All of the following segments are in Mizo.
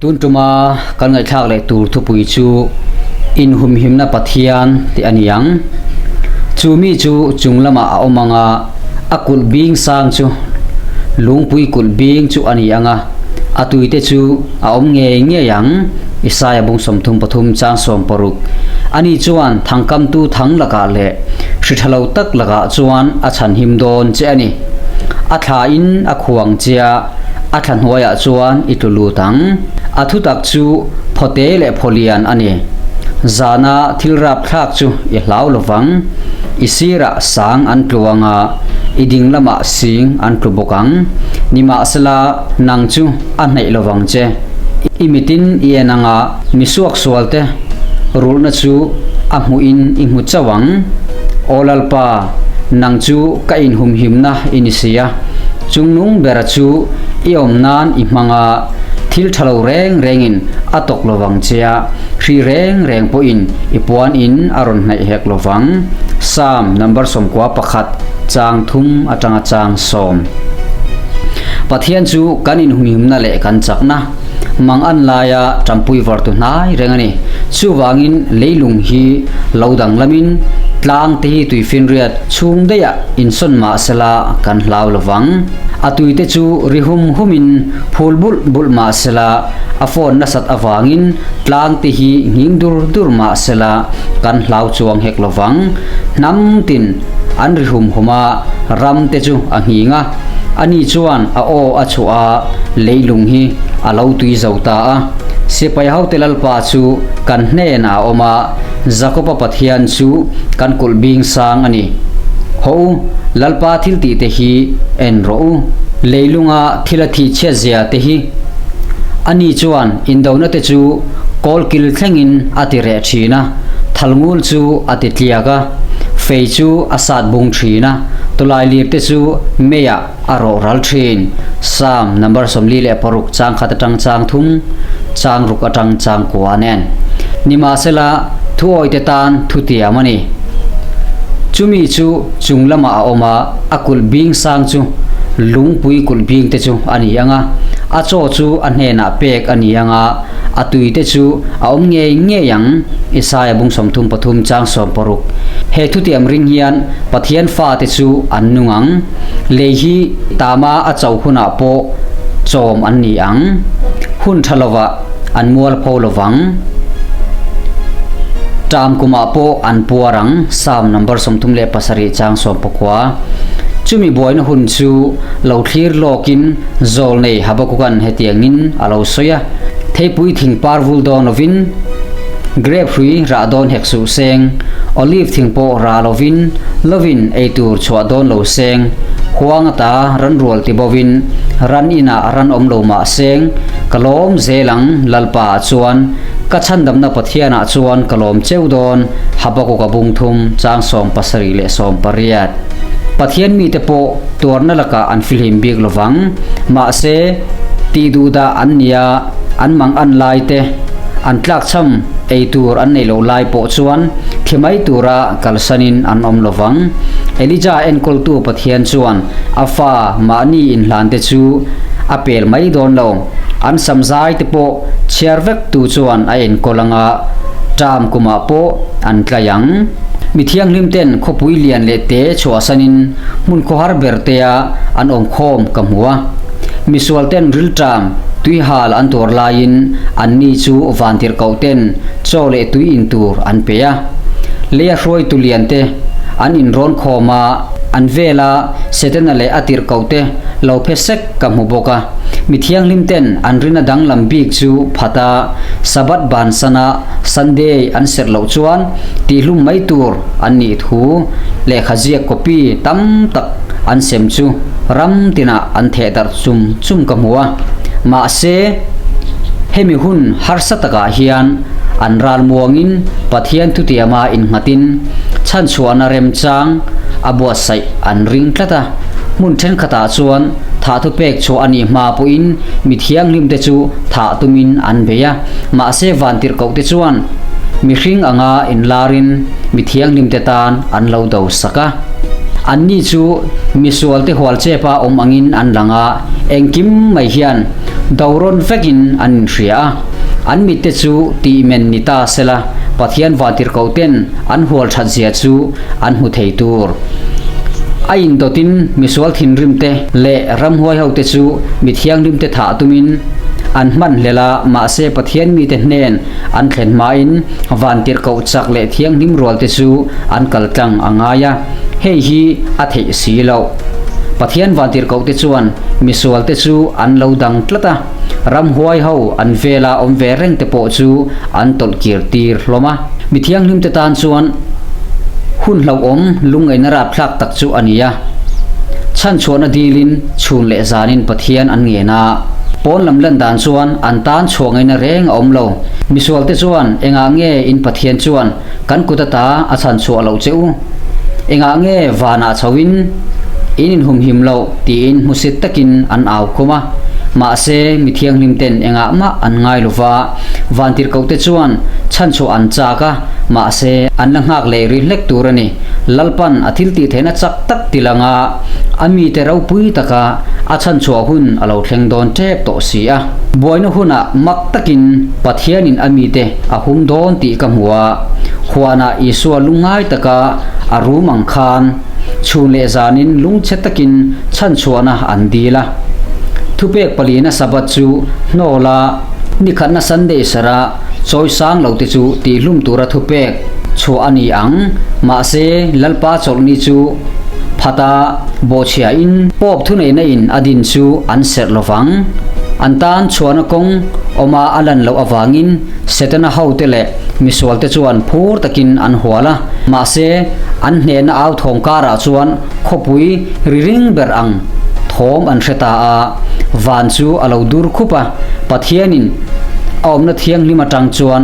Tun tuma kan ngaihthlak leh tur thupui chu Inhumhimna Pathian tih a ni ang. Chu mi chu chung lamah a awm ang a, a kulh bing sang chu lungpui kulh bing chu a ni ang a, a tuite chu a awm ngei ngei ang, Isaia bung 33 chang 16. Ani chuan thangkamtu thang lakah leh hri tha lo tak lakah chuan a chhanhim dawn che a ni. A thla in a khuang che a. A thla hnuaiah chuan i tlu lut ang. A thutak chu phawte leh phawlian a ni. Zana thil rapthlak chu i hlau lo vang. I sirah sang an tlu ang a, i ding lamah sing an tlu bawk ang. Nimahsela, nang chu a hnaih lo vang che. I mitin i en ang a, mi suaksualte rulhna chu a hmuhin i hmu chauh ang. Aw Lalpa, nang chu ka inhumhimna i ni si a. Chungnung bera chu i awm nan i hmang a, thil tha lo reng rengin a tawk lo vang che a, hri reng reng pawhin i puan in a rawn hnaih hek lo vang. Psalm number 91 chang thum atanga chang sawm. Pathian chu kan inhumhimna leh kan chakna, mang an laia tampui vartu hnai reng a ni. Chuvangin leilung hi lo danglamin tlang te hi tuifinriat chhung daihah Insawn mah sela kan hlau lo vang. A tuite chu ri hum humin phul bulh bulh mah sela a phone nasat avangin tlang te hi nghing dur dur mah sela kan hlau chuang hek lo vang. Hnam tin an ri hum hum a, ram te chu a nghing a. Ani chuan a aw a chhuah a, leilung hi a lo tui zo ta a. Sipai hote Lalpa chu kan hnenah a awm a, Jakoba Pathian chu kan kulh bing sang a ni. Haw u, Lalpa thil tih te hi en rawh u. Leilunga thil a thih chhiat zia te hi. Ani chuan indona te chu kawlkil thlengin a ti reh thin a, thalngul chu a ti tliak a, fei chu a sat bung thin a, tawlailir te chu meiah a rawh ral thin. Psalm number 46 chang khat atang chang thum, chang ruk atang chang kua nen. Nimahsela, thuawi te tan thutiam a ni. Chumi chu chung lamah a awm a, a kulh bing sang chu lungpui kulh bing te chu a ni ang a, a chaw chu a hnenah pek a ni ang a, a tui te chu a awm ngei ngei ang, Isaia bung 33 chang 16. He thutiam ring hian Pathian fate chu an nung ang. Lei hi tama a cho hunah pawh chawm an ni ang. Hun tha lovah an mual pho lovang. Ṭam kumah pawh an puar ang, Psalm number 37 chang 19. Chumi buaina hun chu lo thlir lawkin Zawlnei Habakukan hetiangin a lo sawi a, Theipui thing par vul dawn lovin, Grape hrui rah dawn hek suh seng, Olive thing pawh rah lovin, lovin ei tur chhuah dawn lo seng, Huang ata ran rual ti bovin, ran inah ran awm lo mah seng, ka lawm zel ang, Lalpa ah chuan, ka chhandamna Pathian ah chuan ka lawm cheu dawn, Habakuka bung thum, chang 70 leh 18. Pathian mite pawh tuarna lakah an fihlim bik lovang, mahse, tih duh dah an nia, an mang an lai te, an tlakchham ei tur an nei loh lai pawh chuan thi mai tura kalsanin an awm lo vang. Elija enkawltu Pathian chuan a fa mahni inhlan te chu a pel mai dawn lo. An samzai te pawh chhiar vek tu chuan a enkawl anga term kumah pawh an tlai ang. Mi thianghlim ten khawpui lian leh te chhuahsanin hmun khawhar ber tea an awm khawm ka hmu a. Misual ten rilṭam tuihal an tuar laiin anni chu vantirhkoh ten chaw leh tui in tur an pe a. Leia hruaitu lian te an inrawn khawm a, an vela Setana leh a tirhkoh te lo phe sek ka hmu bawk a. Mi thianghlim ten an rina danglam bik chu phat a, Sabbath bansana Sunday an serh loh chuan tihlum mai tur an nih thu lehkha ziak copy tam tak an sem chu ram tinah an theh darh chum chum ka hmu a. Mahse, hemi hun harsa takah hian an ral muangin Pathian thutiama innghatin chhanchhuahna remchang a buatsaih an ring tlat a. Hmun thenkhatah chuan thah thupek chhuah a nih hma pawhin mi thianghlimte chu thah tumin an bei a. Mahse, vantirhkohte chuan mihring anga inlarin mi thianghlimte tan an lo do sak a. Anni chu misualte hual chepa awm angin an lang a, engkim mai hian do rawn vekin an inhria a. An mitte chu tih men ni ta sela, Pathian vantirhkohten an hual that zia chu an hmu thei tur. A indawtin misual thinrimte leh ramhuai hote chu mi thianghlimte thah tumin an hman hlel a, mahse Pathian mite hnen an thlen hmain vantirhkoh chak leh thianghlim rualte chu an kal tlang a ngai a, hei hi a theih si loh. Pathian vantirhkohte chuan misualte chu an lo dang tlat a, ramhuai ho an vela awm ve reng te pawh chu an tawlh kir tir hlawm a. Mi thianghlimte tan chuan hun hlauhawm lungngaihna rapthlak tak chu a ni a. Chhanchhuahna dilin chhun leh zanin Pathian an ngen a. Pawn lam lan dan chuan an tan chhuah ngaihna reng a awm lo. Misualte chuan engah nge in Pathian chuan kan kut ata a chhanchhuah loh che u? Engah nge vanah chhoin in inhumhim loh tiin hmusit takin an au khum a. Mahse, mi thianghlim ten engah mah an ngai lo va, vantirhkohte chuan chhanchhuah an chak a, mahse, an la nghak leh ri hlek tur a ni. Lalpan a thil tih theihna chak tak ti lang a, a mite ropui taka a chhanchhuah hun a lo thleng dawn tep tawh si a. Buaina hunah mak takin Pathianin a mite a hum dawn tih ka hmu a, huanah Isua lungngai taka a rum ang khan chhun leh zanin lungchhe takin chhanchhuahna an dil a. Thupek palina Sabbath chu hnawla nikhatna Sunday serh a chawi sang lo te chu tihhlum tura thupek chhuah a ni ang. Mahse, Lalpa chawlhni chu phata bawhchhiahin Pope thuneihna in a din chu an serh lo vang. An tan chhuahna kawng awma a lan loh avangin Setana hote leh misualte chuan phur takin an hual a. Mahse, an hnehna au thawm karah chuan khawpui ri ring ber ang thawm an hre ta a, van chu a lo dur khup a, Pathianin a awmna thianghlim atang chuan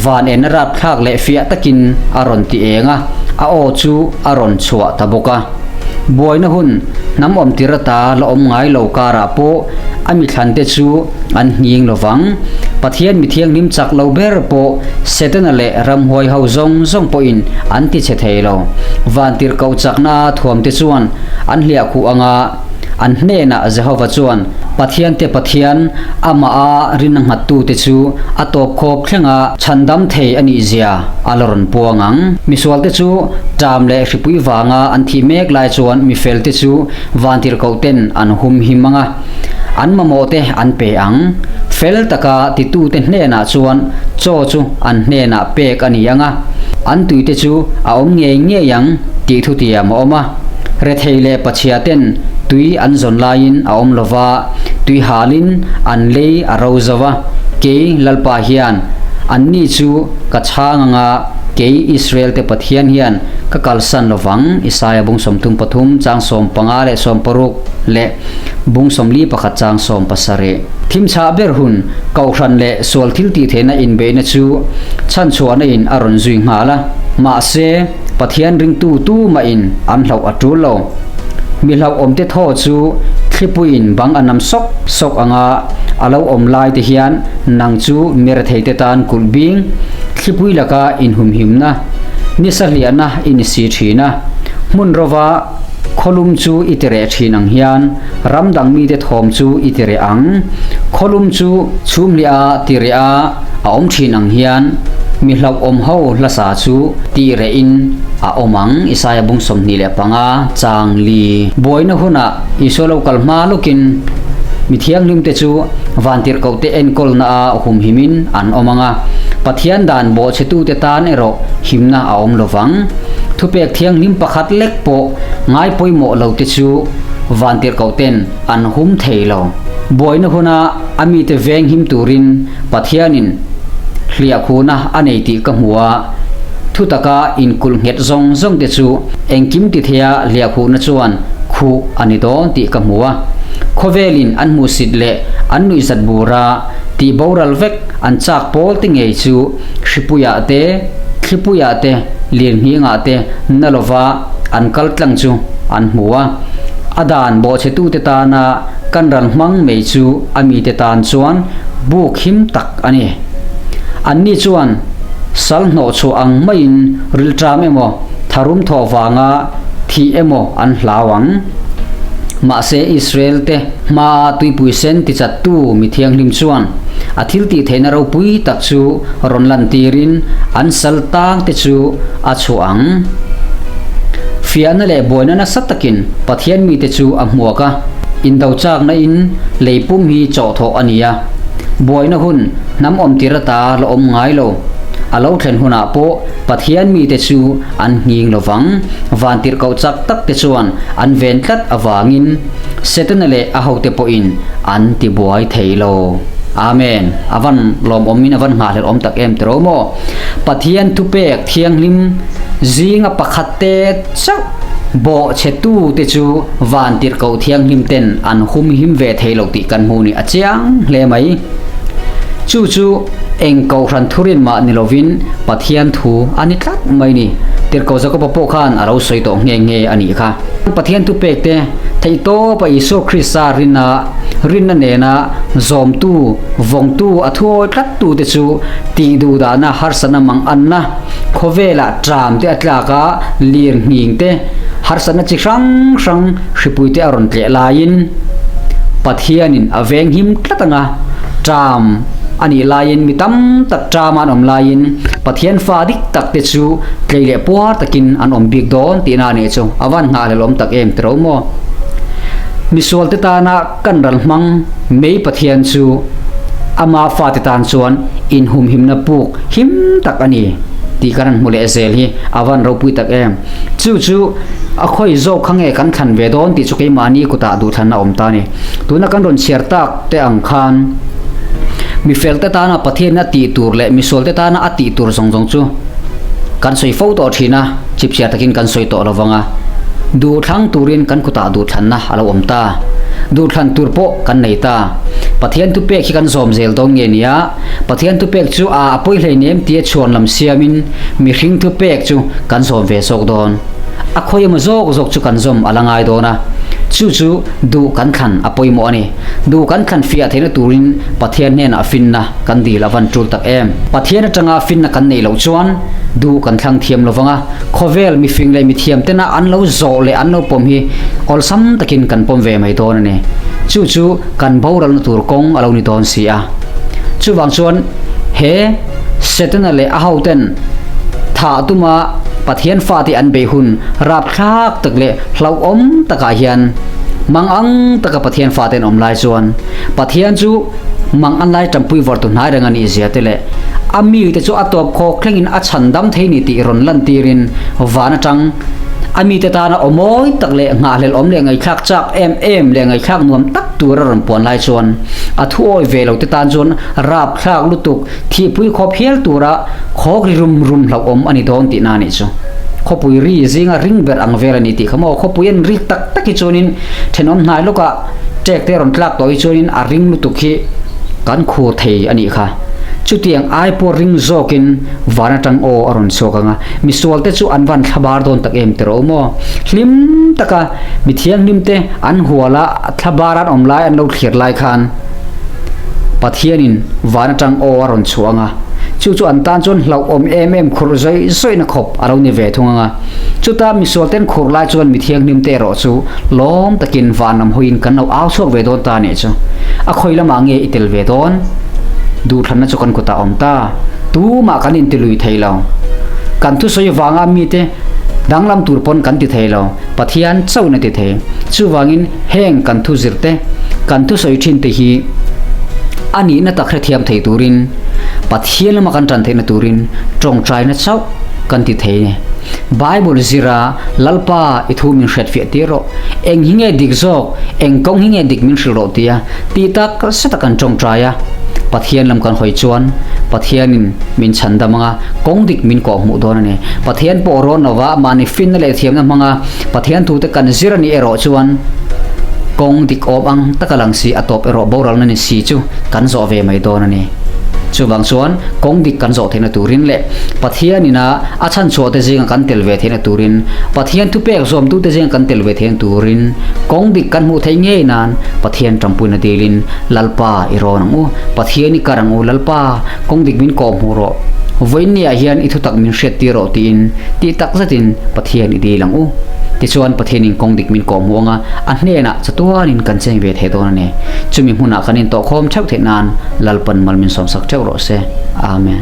van en rapthlak leh fiah takin a rawn ti eng a, a aw chu a rawn chhuah ta bawk a. Buaina hun hnam awm tir ata la awm ngai lo karah pawh a mithlante chu an nghing lo vang. Pathian mi thianghlim chak lo ber pawh Setana leh ramhuai ho zawng zawng pawhin an ti chhe thei lo. Vantirhkoh chakna thuamte chuan an hliah khuh anga an hnenah Jehova chuan Pathiante Pathian amaha rinna nghattute chu a tawpkhawp thlenga chhandam thei a nihzia a la rawn puang ang. Misualte chu ṭam leh hripui vanga an thih mek lai chuan mifelte chu vantirhkohten an humhim ang a, an mamawhte an pe ang. Fel taka titute hnenah chuan chaw chu an hnenah pek a ni ang a, an tuite chu a awm ngei ngei ang tih thutiam a awm a. Rethei leh pachhia ten tui an zawn laiin a awm lo va, tui halin an lei a ro zo va, kei Lalpa hian anni chu ka chhang anga kei Israel te Pathian hian ka kalsan lo vang, Isaia bung 33 chang 15 leh 60 leh bung 41 chang 17. Thimchhah ber hun Kohhran leh sual thil tih theihna inbeihna chu chhanchhuahna in a rawn zui nghal a, mahse, Pathian ringtu tu mahin an hlauh a tul lo. Mi hlauhawmte thaw chu thlipuiin bang a nam sawk sawk anga a lo awm lai te hian nang chu mi retheite tan kulh bing thlipui laka inhumhimna nisa hliahna i ni si thin a. Hmun rova khawlum chu i ti reh thin ang hian ram dang mite thawm chu i ti reh ang. Khawlum chu chhum hliah a ti reh a. A awm thin ang hian mi hlauhawm ho hlasa chu tih rehin a awm ang, Isaia bung 25 chang li. Buaina hunah Isua lo kal hma lawkin mi thianghlimte chu vantirhkohte enkawlna a humhimin an awm ang a, Pathian dan bawhchhetute tan erawh himna a awm lo vang. Thupek thianghlim pakhat lek pawh ngai pawimawh lote chu vantirhkohten an hum thei lo. Buaina huna a mite venghim turin Pathianin hliahkhuna a nei tih ka hmu a, thutaka inkulh nghet zawng zawng te chu engkim ti theia hliahkhuhna chuan khuh a ni dawn tih ka hmu a. Khawvelin an hmuhsit leh an nuihzat bura tih boral vek an chak pawl te ngei chu hripuiah te, thlipuiah te, lirnghingah te na lova an kal tlang chu an hmu a. A dan bawhchhetute tana Kan ral hmang mai chu a mite tan chuan buk him tak a ni. Anni chuan sal hnawh chhuah ang maiin rilṭam emaw tharum thawh vanga thih emaw an hlau ang. Mahse Israel-te hmaa tuipui sen tichattu mi thianghlim chuan a thiltihtheihna ropui tak chu rawn lantirin an sal tangte chu a chhuah ang. Fiahna leh buaina nasa takin Pathian mite chu a hmuak a, indo chakna in lei pum hi chawhthawh a ni a. Buaina hun hnam awmtir ata la awm ngai lo. A lo thlen hunah pawh Pathian mite chu an nghing lo vang. Vantirhkoh chak tak te chuan an ven tlat avangin Setana leh a hote pawhin an tibuai thei lo. Amen. A van lawmawmin a van nghahhlelh awm tak em tiro maw? Pathian thupek thianghlim zinga pakhat te chauh bawh chhe tu te chu vantirhkoh thianghlim ten an humhim ve thei lo tih kan hmu ni a chiang hle mai. Chu chu eng kohhran thurin mah ni lovin Pathian thu a ni tlat mai ni. Tirhkoh Jakoba pawh khan a lo sawi tawh nghe nghe a nih kha. Pathian thupek te theihtawpa Isua Krista rinna rinna nena zawmtu, vawngtu, a thuawi tlat tute chu tih duh dahna harsatna mang anna khawvelah tram te a tlak a, lir nghing te, harsatna chi hrang hrang hripui te a rawn tleh laiin Pathianin a venghim tlat ang a, tram a nih laiin mi tam tak tram an awm laiin Pathian fa dik tak te chu tlei leh puar takin an awm bik dawn tihna a nih chu a van nghahhlelh awm tak em tiro maw? Misual te tana Kan ral hmang mei Pathian chu ama fate tan chuan inhumhimna puk him tak a ni tih kan han hmu leh zel hi a van ropui tak em. Chu chu a khawi zawk kha nge kan thlan ve dawn tih chu keimahni kutah duhthlanna a awm ta a ni. Tuna kan rawn chhiar tak te ang khan mifel te tana Pathian a tih tur leh misual te tana a tih tur zawng zawng chu kan sawi fo tawh thin a, chipchhiar takin kan sawi tawh lovang a, duhthlang turin kan kutah duhthlanna a lo awm ta. Duhthlan tur pawh kan nei ta. Pathian thupek hi kan zawm zel dawn nge nia, Pathian thupek chu a a pawi hleinem tia chhuan lam siamin mihring thupek chu kan zawm ve zawk dawn. A khawi emaw zawk zawk chu kan zawm a la ngai dawn a, chu chu duh kan thlan a pawimawh a ni. Duh kan thlan fiah theihna turin Pathian hnenah finna kan dil a van tul tak em. Pathian atanga finna kan neih loh chuan duh kan thlang thiam lovang a, Khawvel mifing leh mithiam tena an lo zawh leh an lo pawm hi awlsam takin kan pawm ve mai dawn a ni. Chu chu kan boralna tur kawng a lo ni dawn si a. Chuvang chuan he Setana leh a hoten thah tuma Pathian fate an beih hun rapthlak tak leh hlauhawm takah hian mang ang taka Pathian fate an awm lai chuan Pathian chu Mang an lai tampui vawrtu hnai reng a nih zia te leh a mite chu a tawp khawk thlengin a chhan dam thei ni tih rawn lantirin van atang a mite tana aw mawi tak leh nghahhlelh awm leh ngaihthlak chak em em leh ngaihthlak nuam tak tura rawn puan lai chuan a thu awi ve lo te tan chuan rapthlak lutuk thihpui khawp hial tura khawk ri rum rum hlauhawm a ni dawn tihna a nih chu. Khawpui ri zinga ring ber ang vel a ni tih kha maw khawpui an ri tak tak hi chuanin thenawm hnai lawkah Ṭek te rawn tlak tawh hi chuanin a ring lutuk hi kan khur thei a nih kha. Chutiang ai pawh ring zawkin van atang aw a rawn chhuak ang a, misual te chu an van thlabar dawn tak em tiraw maw? Hlim taka mi thianghlim te an hual a, thlabar an awm lai an lo thlir lai khan Pathianin van atang aw a rawn chhuah ang a, chu chu an tan chuan hlauhawm em em khurh zawih zawihna khawp a lo ni ve thung ang a. Chuta misual ten khur lai chuan mi thianghlim te erawh chu Lawm takin van lam hawiin kan lo au chhuak ve dawn ta nih chu. A khawi lamah nge i tel ve dawn? Duhthlanna chu kan kutah a awm ta. Tumah kan inti lui thei lo. Kan thusawi vanga mite danglam tur pawn kan ti thei lo. Pathian chauhin a ti thei. Chuvangin heng kan thu zir te, kan thusawi thin te hi a nihna tak hrethiam thei turin, Pathian lama kan tan theihna turin tawngtaina chauh kan ti thei ni. Bible zira Lalpa, i thu min hriat fiah tir rawh. Eng hi nge dik zawk? Eng kawng hi nge dik min hrilh rawh tia tih tak seta kan tawngtai a. Pathian lam kan hawi chuan Pathianin min chhan dam anga kawng dik min kawh hmuh dawn a ni. Pathian pawh rawn lova mahni finna leh thiamna hmanga Pathian thute kan zir a nih erawh chuan kawng dik awm ang taka lang si a tawp erawh boralna ni si chu kan zawh ve mai dawn a ni. Chuvang chuan kawng dik kan zawh theihna turin leh Pathian ina a chhanchhuah te zinga kan tel ve theihna turin, Pathian thupek zawmtute zinga kan tel ve theihna turin kawng dik kan hmuh theih ngei nan Pathian tanpuina dilin Lalpa i rawn ang u, Pathian i kar ang u, Lalpa kawng dik min kawhhmuh rawh, vawiinniah hian i thutak min hriattir rawh tiin tih tak zetin Pathian i dil ang u. Tichuan Pathianin kawng dik min kawhhmuh anga a hnenah chatuanin kan cheng ve thei dawn a ni. Chumi hmunah kan intawhkhawm theuh theih nan Lalpan mal min sawmsak theuh rawh se. Amen.